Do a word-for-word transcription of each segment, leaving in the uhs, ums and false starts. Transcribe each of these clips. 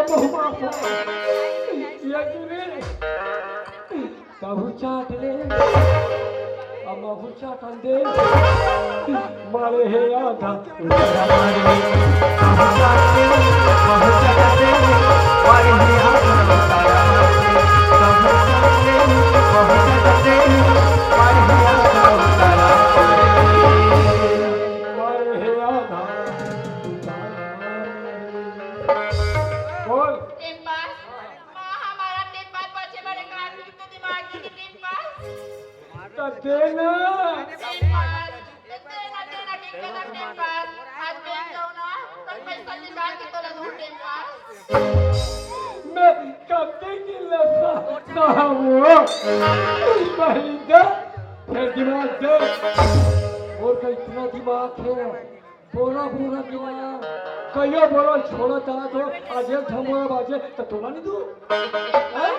ये गिरी। तहू चाट ले, अब महू चाटन दे। मारे हे आधा। मारे हे आधा। बोल। टेम्पर, माँ हमारा टेम्पर बचे बड़े काट के दिमाग की टेम्पर। तो देना। टेम्पर, देना, देना, ठीक है ना टेम्पर। आज मैं जाऊँ ना, तो पैसा निकाल के तोला दूँ टेम्पर। मैं कब तक ये लफड़ा सहूँ? पहले दे, फिर दिमाग दे। और का इतना दिमाग है? बोला, बोला, बोला। कहियो बोला, छोड़ा ता तो आज एक ठमोरा बाजे, तो तोला नहीं दू। हैं?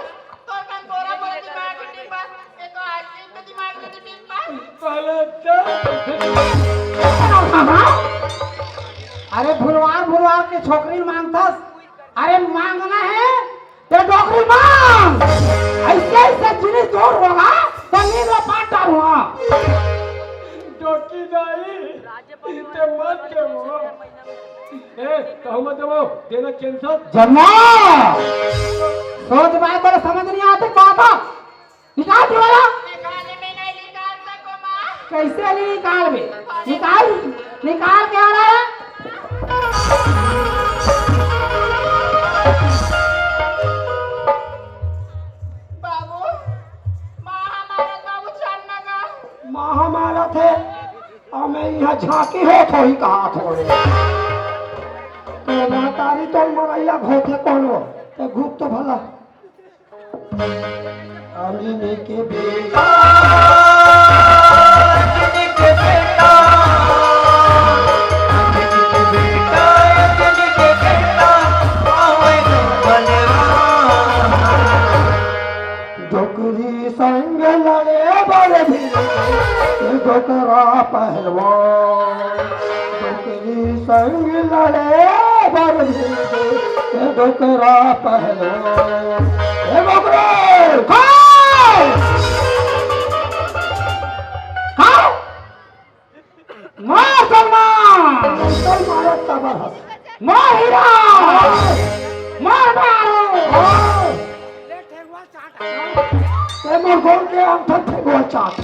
तोर कन बोला, बोला, दिमाग के टिप्पा। ये तो आज दिन तो दिमाग में टिप्पा। पहले तो अरे भुलवार, भुलवार के छोकरी मांगथस। अरे मांगना है, ते डोकरी मांग। ऐसे, ऐसे जिनिस जोर होगा, तो नींद में पाट डालूंगा। डोकी दाई, ते मत देवो। ए, कहूँ मत देवो, देना cancel। जम्मा। सोच भाई, तोला समझ नहीं आते का था? निकाल के वाला। मैं खाने में नहीं निकाल सको, माँ। कैसे नहीं निकाल बे? निकाल, निकाल के आ रहा है। बाबू, माँ हमारा बाबू छानना का। माँ हमारा थे, और मैं यहाँ झांकी हो थोड़ी कहा थोड़े। तो महतारी तो मरैया घोटे कोनो, तो घूट तो भला। अमीनी के बेटा, अमीनी के बेटा, अमीनी के बेटा, अमीनी के बेटा, आवे तो बलराम। डोकरी संग लड़े बर भी डोकरा पहलवान। डोकरी संग लड़े बर भी डोकरा पहलवान। ए डोकरे, खाओ! खाओ! मार सलमान! चल मारो तबर हस। मार हीरा! मार मारो! ते मोर गोल के आंखा फेंकवा चाट।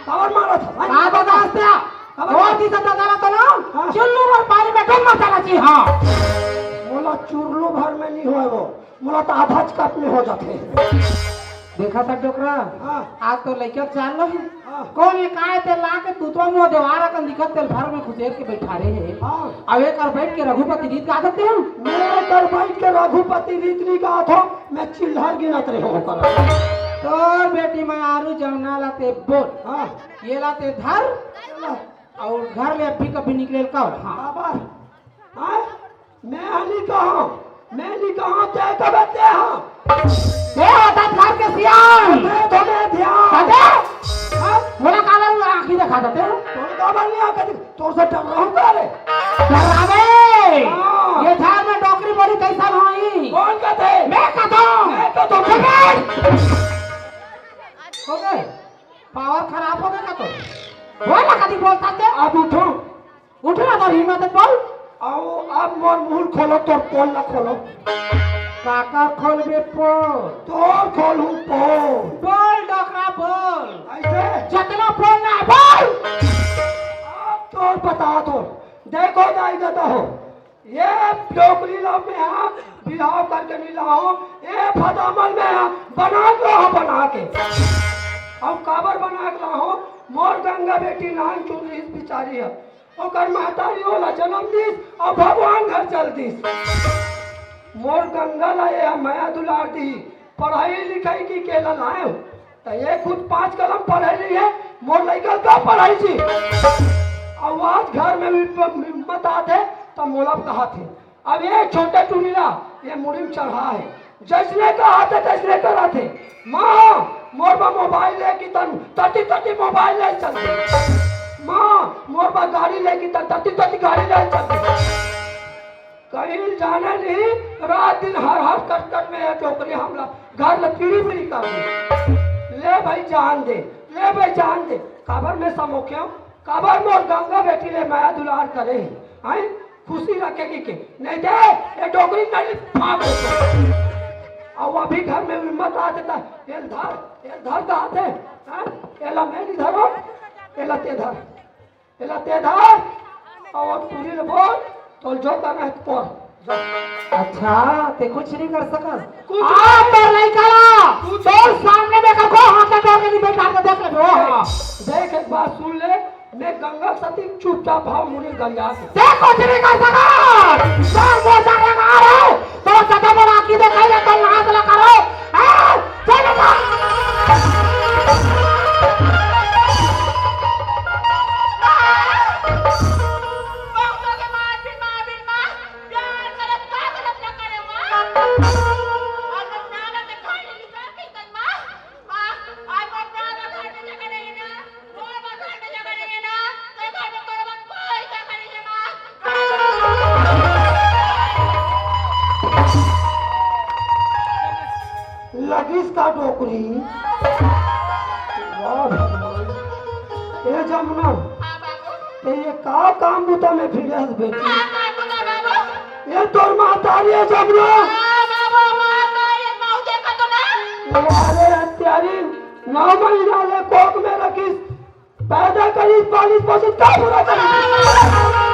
काबर मारा था भाई? का बता हस्त्या? काबर? और दी दादा ला तो ना, हाँ। चुल्लू भर पानी में डूब मत जाना चाहिए, हाँ। मोला चुरलू भर में नहीं होए वो, मोला तो आधा कप में हो जाते। देखा था डोकरा? हाँ। आज तो लइका चाल लो। हाँ। कौन ये काय ते ला के तू तो मुंह देवारा कन दिखत तेल भर में खुसेर के बैठा रहे हैं। हाँ। अब एक और बैठ के रघुपति गीत गा सकते हो? मैं एक और बैठ के रघुपति गीत नहीं गात हो, मैं चिल्हर गिनत रहे हो कर। तो बेटी मैं आरू जमना ला ते बोल। हाँ। ये ला ते धर। चलो। और घर ले अभी कभी निकले का? हाँ। बाबा। हाँ? मैं हनी कहा, मैं नहीं कहा, ते कबे ते हा। ते होता घर के सियान। ते तो मैं ध्यान। कदे? हाँ? मोला काला आंखी दिखा देते हो। तोर काबर नहीं आके दिख-, तोर से डर रहूं का रे? डरावे। हाँ। ये झार में डोकरी बोली कैसा नहीं? कौन कहते? मैं कहता हूँ। मैं कहता हूँ। चुप रह। हो गए? पावर खराब हो गया का तो? बोल ना, कभी बोलता ते? अब उठो। उठ ना, तोर हिम्मत है, बोल। आओ, अब मोर मुंह खोलो, तोर पोल ना खोलो। काकर खोलबे पोल? तोर खोलूं पोल। बोल डोकरा बोल। ऐसे? जतना पोल ना बोल। अब तोर बता दो। देखो दाई दादा हो, ये डोकरी ला में हा बिहाव करके नहीं लाओ, ये फदामल में हा बना के लाओ, बना के। अब काबर बना के लाओ, मोर गंगा बेटी नान चुन रही बिचारी है। ओकर महतारी ओला जन्म दिस अउ भगवान घर चल दिस। मोर गंगा ला ये मया दुलार दी, पढ़ाई लिखाई की के ला लाए हो। त ये खुद पांच कलम पढ़े रही है, मोर लइका का पढ़ाई जी। अब आज घर में भी प-, मत आते, त मोला कहा थे। अब ये छोटे टूरी ला, ये मुड़ी में चढ़ा है। जैसने कहा थे, तैसने करा थे। माँ, मोर बा मोबाइल ले की तन, तती तती मोबाइल ले चल दे। माँ, मोर बा गाड़ी ले की तन, तती तती गाड़ी ले चल दे। कहीं जाने नहीं, रात दिन हर हर कटकट में ये डोकरी हमला घर ल पीढ़ी पीढ़ी कर दे। ले भाई जान दे, ले भाई जान दे। काबर में समोख्यो, काबर मोर गंगा बेटी ले माया दुलार करे हे, हैं? खुशी रखेगी के नहीं दे, ये डोकरी नहीं फाड़ दे। अब अभी घर में हिम्मत आ देता, एल धर, एल धर कहा थे, हैं? एला मैं नहीं धरो, एला ते धर। एला ते धर, अउ टूरी ले बोल, तोल जो करना है कर। जा। अच्छा, ते कुछ नहीं कर सकस। कुछ आ, नहीं। तोर लइका ला, कुछ तोर सामने में कखो हाथ जोड़ के नहीं बैठा के देख लेबे, ओ हाँ। देख, एक बात सुन ले, मैं गंगा सती चुपचाप भाव मुनि गंगा से। ते कुछ नहीं कर सकस। तोर मोटा रे मारो, तोर सदा बोला की देखाई ले, तोर नाच ला करो। आ, चल जा। लगिस का डोकरी? वाह भगवान। ए जमुना, हाँ बाबू। ते ये का काम बुता में भिड़े हस बेटी? का काम बुता बाबू? ये तोर महतारी हे जमुना। हाँ बाबू, महतारी हे, महू देखा तो ना। अरे हत्यारी, नौ महीना ले कोख में रखिस, पैदा करिस, पालिस, पोसिस, का बुरा करिस?